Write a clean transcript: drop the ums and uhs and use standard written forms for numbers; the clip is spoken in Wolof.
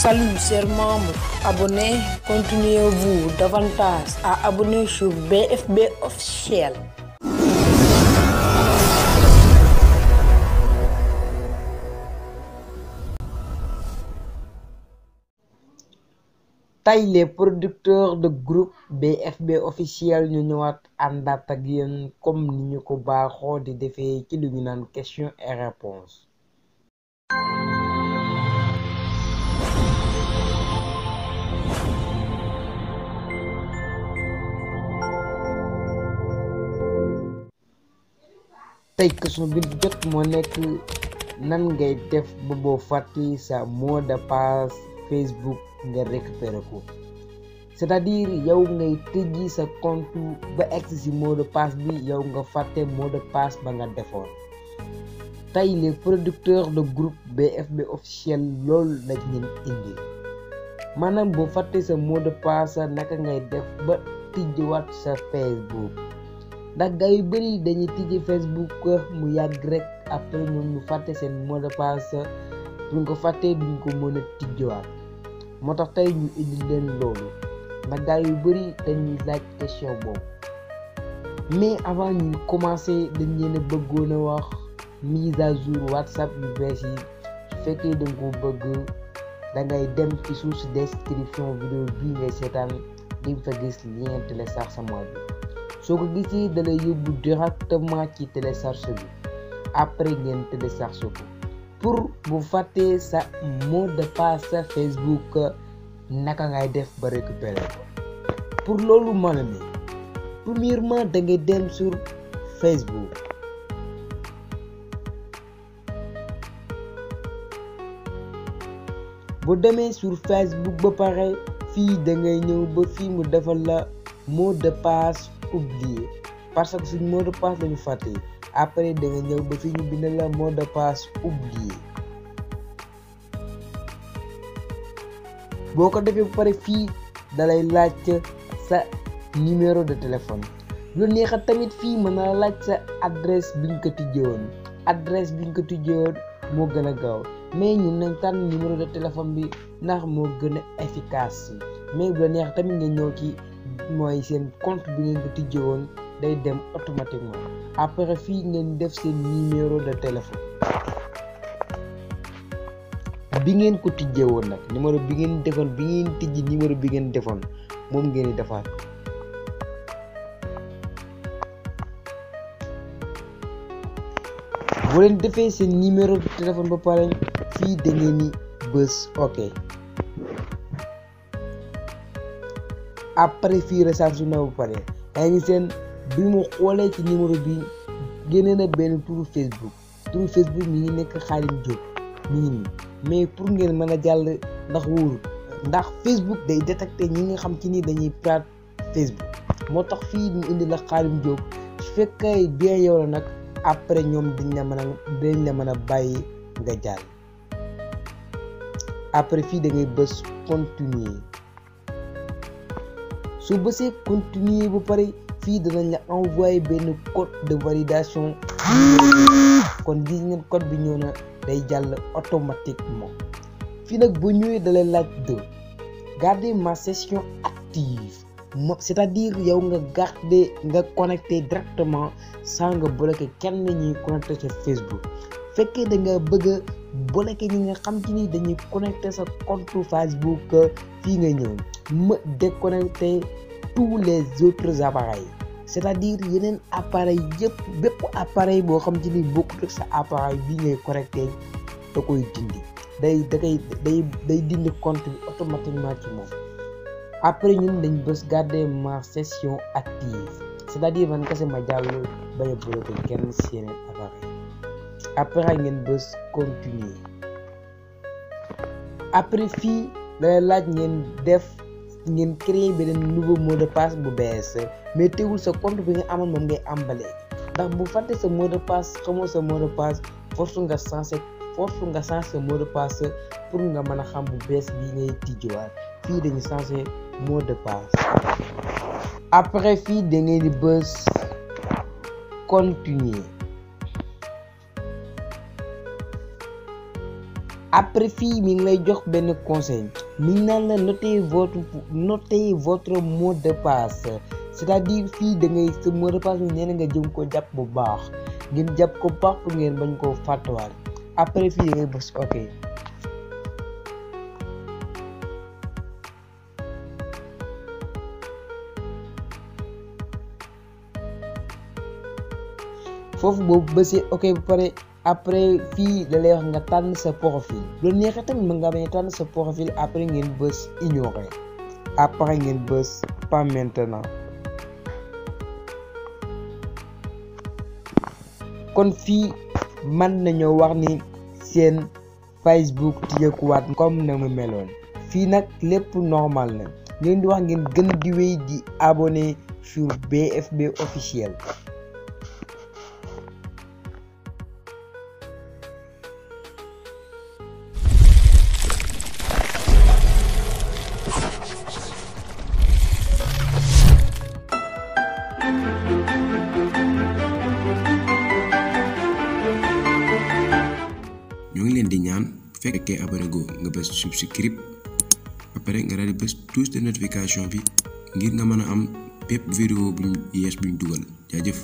Salut chers membres, abonnez, continuez-vous davantage à abonner sur BFB officiel. tey les producteurs de groupe BFB officiel ñu ñëwaat àndaat ak yéen comme ni ñu ko baaxoo di defee ci lu ñu naan question et réponse. tey question bi jot moo nekk nan ngay def ba boo fàtte sa mot de passe Facebook nga récupérer ko, c'est-à-dire yow ngay tëjji sa compte ba egsi ci mot de passe bi yow nga fàtte mot de passe ba nga defoon. tey les producteurs de groupe BFB officiel loolu lañ leen indi maanaam boo fàtte sa mot de passe naka ngay def ba tijjiwaat sa Facebook. ndax gars yu bëri dañuy tijji Facebook mu yàgg rek après ñoom ñu fàtte seen mot de passe buñ ko fàttee duñ ko mën a tijjiwaat. moo tax tey ñu indi leen loolu ndax gars yu bëri dañuy laaj question boobu mais avant ñuy commencer dañ leen a bëggoon a wax mise à jour WhatsApp yu bees yi su fekkee da nga ko bëgg da ngay dem ci suuf si description vidéo bii ngay seetaan di fa gis lien téléchargement bi soo ko gisee da lay yóbbu directement ci télécharge bi après ngeen télécharge ko pour bu fàttee sa mot de passe Facebook naka ngay def ba récupérer pour loolu mën a ne premièrement da ngay dem sur Facebook. bu demee sur Facebook ba pare fii da ngay ñëw ba fii mu defal la mot de passe oublié parce que suñ mot de passe lañu fàtte après da nga ñëw ba fii ñu bind la mot de passe oublié. boo ko defee ba pare fii dalay laaj sa numéro de téléphone lu neexa tamit fii mën na laaj sa adresse bi nga ko tijjewoon adresse bi nga ko tijjewoon moo gën a gaaw mais ñun nañ tànn numéro de téléphone bi ndax moo gën a efficace mais bu la neex tamit nga ñëw ci mooy seen compte bi ngeen ko tijjewoon day dem automatiquement après fii ngeen def seen numéro de téléphone bi ngeen ko tijjee woon nag numéro bi ngeen defoon bi ngeen tijji numéro bi ngeen defoon moom ngeen di defaat bu leen defee seen numéro de téléphone ba pare fii da ngeen ni bës ok après fii recharge na ba pare yaa ngi seen bi mu xoolee ci numéro bi génne na benn turu Facebook mi ngi nekk Khadim Diop mi ngi nii mais pour ngeen mën a jàll ndax wóoru ndax Facebook day détecté ñi nga xam ci ni dañuy pirater Facebook moo tax fii ñu indi la Khadim Diop su fekkee bien yow la nag après ñoom dañ la mën a bàyyi nga jàll après fii da ngay bës continuer su bësee continuer bu pare fii danañ la envoyer benn code de validation kon gis ngeen code bi ñëw na day jàll automatiquement fii nag bu ñëwee dalay laaj de garder ma session active c'est-à-dire yow nga connecté directement sans nga bloquer kenn ñuy connecté sa Facebook fekkee da nga bëgg a bloquer ñi nga xam ci ni dañuy connecté sa compte Facebook fii nga ñëw ma déconnecter tous les autres appareils c'est-à-dire yeneen appareil yëpp bépp appareil boo xam ci ni bokkut ak sa appareil bii ngay connecté da koy dindi day dindi compte bi automatiquement ci moom après ñun dañ bës garder ma session active c'est-à-dire man kese ma jàll bañ a bloqué kenn si yeneen appareil après ngeen bës continuer après fii lay laaj ngeen créer beneen nouveau mot de passe bu bees mais teewul sa compte bi nga amoon moom ngay ambale ndax bu fàtte sa mot de passe xamoo sa mot de passe force nga changer sa mot de passe pour nga mën a xam bu bees bii ngay tijjiwaat fii dañu changer mot de passe après fii da ngeen di bës continuer après fii mi ngi lay jox benn conseil mi ngi naan la notez votre mot de passe c'est-à-dire fii da ngay sa mot de passe bi nee na nga jëm ko jàpp bu baax ngeen jàpp ko baax pour ngeen bañ koo fàttewaal après fii da ngay bës ok. foofu boobu bësee ok ba pare après fii da lay wax nga tànn sa profil lu neexee tamit mën nga bañ a tànn sa profil après ngeen bës ignorer après ngeen bës pas maintenant. kon fii mën nañoo wax ni seen Facebook tijjekuwaat comme na mu meloon fii nag lépp normal na ngeen di wax ngeen gën di wéy di abonné sur BFB officiel. ñoo ngi leen di ñaan bu fekkee abonné go nga bës subscribe ba pare nga daal di bës touche de notification bi ngir nga mën a am bépp vidéo buñ yees buñ dugal jaajëf.